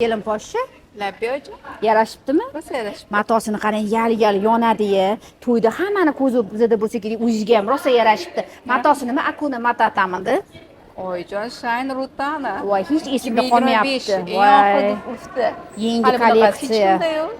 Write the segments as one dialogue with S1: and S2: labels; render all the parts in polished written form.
S1: Kelin poshsha.
S2: Labbay.
S1: Yarashibdimi?
S2: Rosa yarashibdi.
S1: Matosini qarang, yal yal yonadi. To'yda hammani ko'zi bizada bo'lsa kerak, o'zizga ham rosa yarashibdi. Matosi nima? Akuna matatamidi?
S2: Oyjon, Shine Rutana.
S1: Voy, hech esimda
S2: 2025
S1: qolmayapti.
S2: Eng
S1: Voy.
S2: oxirgi urfda.
S1: Yangi
S2: Hali bunaqasi hech
S1: kolleksiya.
S2: kimda yo'q.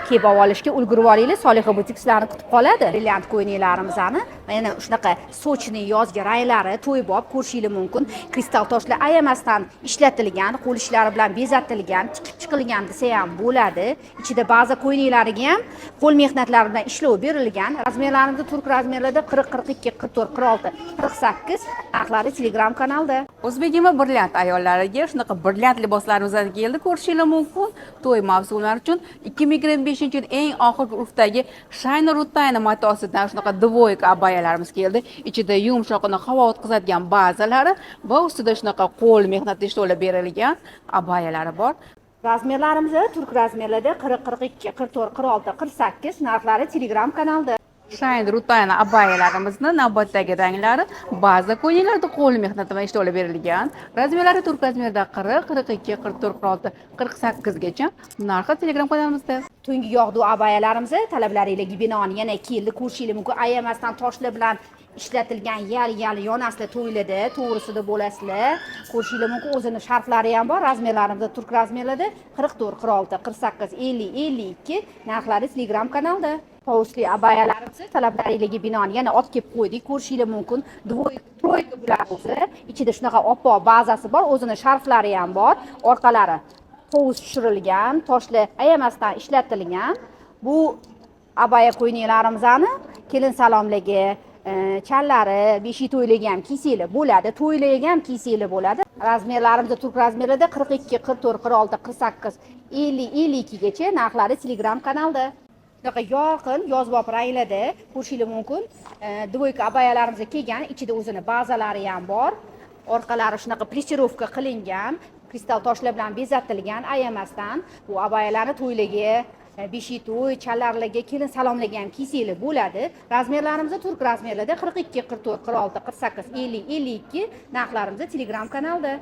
S1: Kelib olishga ulgurib olinglar, Soliha butik sizlarni kutib qoladi. Brilliant ko'ylaklarimizni mana shunaqa сочный yozgi ranglari to'ybob ko'rishinglar mumkin. Kristal toshlar ayamasdan ishlatilgan, qo'l ishlari bilan bezatilgan, tikib chiqilgan desa ham bo'ladi. Ichida ba'zi ko'ylaklariga ham qo'l mehnatlari bilan ishlov berilgan. Razmerlarimiz turk razmerlarida 40, 42, 44, 46, 48. Narxlari Telegram kanalda.
S2: O'zbekima brilliant ayollariga shunaqa brilliant liboslarimiz keldi, ko'rishinglar mumkin. To'y mavsumlari uchun 2025-yil eng oxirgi urfdagi Shine Rutana matosidan shunaqa двойка abayalarimiz keldi. Ichida yumshoqini havo o'tkazadigan bazalari va ustida shunaqa qo'l mehnati ishlovlar berilgan abayalari bor.
S1: Razmerlarimiz turk razmerlarda 40, 42, 44, 46, 48. Narxlari Telegram kanalda.
S2: Shine Rutana abayalarimizni navbatdagi ranglari, baza ko'ylaklarda qo'l mehnati bilan ishlovlar berilgan. Razmerlari turk razmerda 40, 42, 44, 46, 48 gacha. Narxi Telegram kanalimizda.
S1: Tungi yog'du abayalarimiz talablaringlarga binoan yana keldi, ko'rishinglar mumkin. Ayamasdan toshlar bilan ishlatilgan, yal yal yonasizlar to'ylarda, to'g'risida bo'lasizlar. Ko'rishinglar mumkin, o'zini sharflari ham bor. Razmerlarimiz turk razmerlarda 44, 46, 48, 50, 52. Narxlari Telegram kanalda. Tovusli abayalarimiz talablaringlarga binoan yana olib kelib qo'ydik, ko'rishinglar mumkin. Двойка, тройка bular o'zi. Ichida shunaqa oppoq bazasi bor, o'zini sharflari ham bor. Orqalari tovus tushirilgan, toshlar ayamasdan ishlatilgan. Bu abaya ko'ylaklarimizni kelin salomligi, challari, beshik to'ylarga ham kiysanglar bo'ladi, to'ylarga ham kiysanglar bo'ladi. Razmerlarimiz turk razmerida 42, 44, 46, 48, 50, 52 gacha. Narxlari Telegram kanalda. Shunaqa yorqin yozbob ranglarda ko'rishinglar mumkin. Двойка abayalarimiz kelgan, ichida o'zini bazalari ham bor. Orqalari shunaqa плиссировка qilingan, kristal toshlar bilan bezatilgan ayamasdan. Bu abayalarni to'ylarga, beshik to'y, challarlarga, kelin salomlarga ham kiysanglar bo'ladi. Razmerlarimiz turk razmerlarda 42, 44, 46, 48, 50, 52. Narxlarimiz Telegram kanalda.